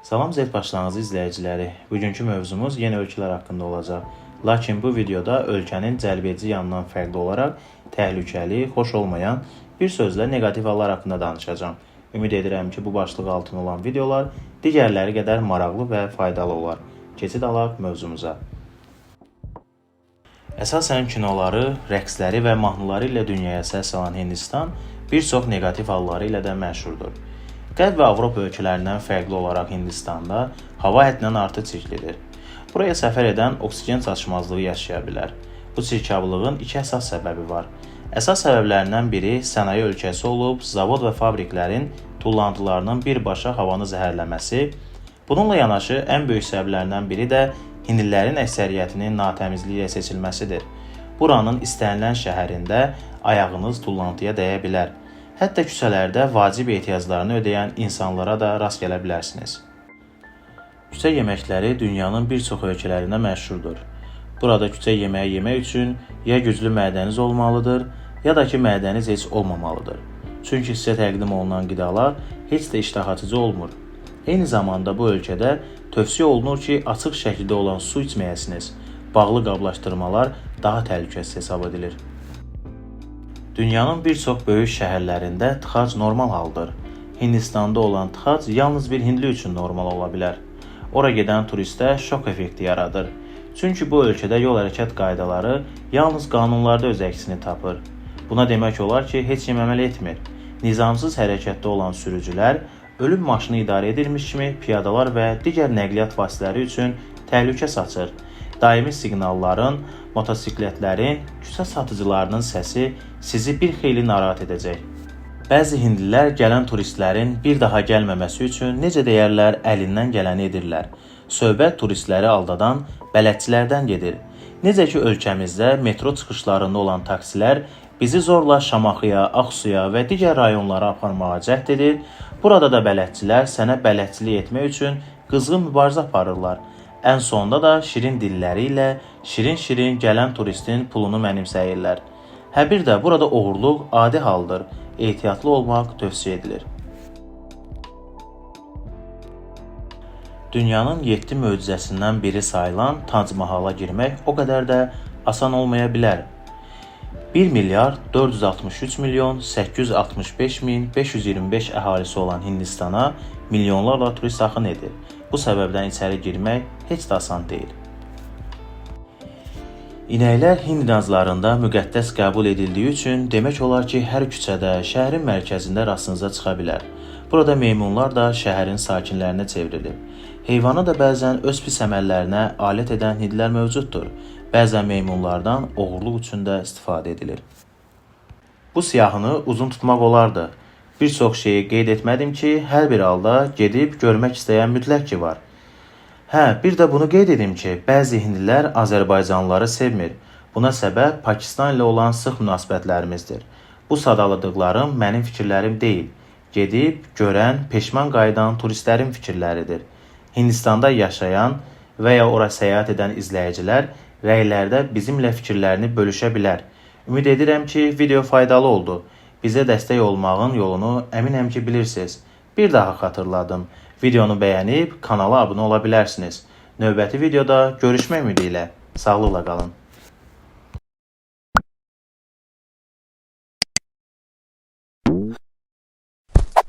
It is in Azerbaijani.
Salam Z başlanğıcı izləyiciləri. Bugünkü mövzumuz yenə ölkələr haqqında olacaq. Lakin bu videoda ölkənin cəlbedici yanından fərqli olaraq təhlükəli, xoş olmayan, bir sözlə neqativ hallar haqqında danışacağam. Ümid edirəm ki, bu başlıq altında olan videolar digərləri qədər maraqlı və faydalı olar. Keçid alaq mövzumuza. Əsasən kinoları, rəqsləri və mahnıları ilə dünyaya səs salan Hindistan bir çox neqativ halları ilə də məşhurdur. Qərb və Avropa ölkələrindən fərqli olaraq Hindistanda hava həddindən artıq çirklidir. Buraya səfər edən oksigen çatışmazlığı yaşaya bilər. Bu çirkablığın iki əsas səbəbi var. Əsas səbəblərindən biri sənaye ölkəsi olub, zavod və fabriklərin tullantılarının birbaşa havanı zəhərləməsi. Bununla yanaşı ən böyük səbəblərdən biri də hindlilərin əksəriyyətinin natəmizliklə seçilməsidir. Buranın istənilən şəhərində ayağınız tullantıya dəyə bilər. Hətta küçələrdə vacib ehtiyaclarını ödəyən insanlara da rast gələ bilərsiniz. Küçə yeməkləri dünyanın bir çox ölkələrində məşhurdur. Burada küçə yeməyi yemək üçün ya güclü mədəniz olmalıdır, ya da ki mədəniz heç olmamalıdır. Çünki sizə təqdim olunan qidalar heç də iştahaçıcı olmur. Eyni zamanda bu ölkədə tövsiyə olunur ki, açıq şəkildə olan su içməyəsiniz. Bağlı qablaşdırmalar daha təhlükəsiz hesab edilir. Dünyanın bir çox böyük şəhərlərində tıxac normal haldır. Hindistanda olan tıxac yalnız bir hindli üçün normal ola bilər. Ora gedən turistə şok effekti yaradır. Çünki bu ölkədə yol hərəkət qaydaları yalnız qanunlarda öz əksini tapır. Buna demək olar ki, heç kim əməl etmir. Nizamsız hərəkətdə olan sürücülər ölüm maşını idarə edirmiş kimi piyadalar və digər nəqliyyat vasitələri üçün təhlükə saçır. Daimi siqnalların, motosikletlərin, küçə satıcılarının səsi sizi bir xeyli narahat edəcək. Bəzi hindlilər gələn turistlərin bir daha gəlməməsi üçün necə deyərlər, əlindən gələni edirlər. Söhbət turistləri aldadan bələdçilərdən gedir. Necə ki ölkəmizdə metro çıxışlarında olan taksilər bizi zorla Şamaxıya, Ağsuya və digər rayonlara aparmağa cəhd edir, burada da bələdçilər sənə bələdçilik etmək üçün qızğın mübarizə aparırlar. Ən sonda da şirin dilləri ilə şirin-şirin gələn turistin pulunu mənimsəyirlər. Hə bir də burada oğurluq adi haldır. Ehtiyatlı olmaq tövsiyə edilir. Dünyanın 7 möcüzəsindən biri sayılan Tac Mahala girmək o qədər də asan olmaya bilər. 1 milyard 463 milyon 865 min 525 əhalisi olan Hindistana milyonlarla turist axın edir. Bu səbəbdən içəri girmək heç də asan deyil. İnəklər Hind inanclarında müqəddəs qəbul edildiyi üçün demək olar ki, hər küçədə, şəhərin mərkəzində rastınıza çıxa bilər. Burada meymunlar da şəhərin sakinlərinə çevrilib. Heyvanı da bəzən öz pis əməllərinə alət edən hindlilər mövcuddur. Bəzən meymunlardan oğurluq üçün də istifadə edilir. Bu siyahını uzun tutmaq olardı. Bir çox şeyi qeyd etmədim ki, hər bir halda gedib görmək istəyən mütləq ki var. Hə, bir də bunu qeyd edim ki, bəzi hindlilər Azərbaycanlıları sevmir. Buna səbəb Pakistan ilə olan sıx münasibətlərimizdir. Bu sadaladıqlarım mənim fikirlərim deyil. Gedib, görən, peşman qayıdan turistlərin fikirləridir. Hindistanda yaşayan və ya ora səyahət edən izləyicilər rəylərdə bizimlə fikirlərini bölüşə bilər. Ümid edirəm ki, video faydalı oldu. Bizə dəstək olmağın yolunu əminəm ki, bilirsiniz. Bir daha xatırladım. Videonu bəyənib kanala abunə ola bilərsiniz. Növbəti videoda görüşmək ümidi ilə. Sağlıqla qalın.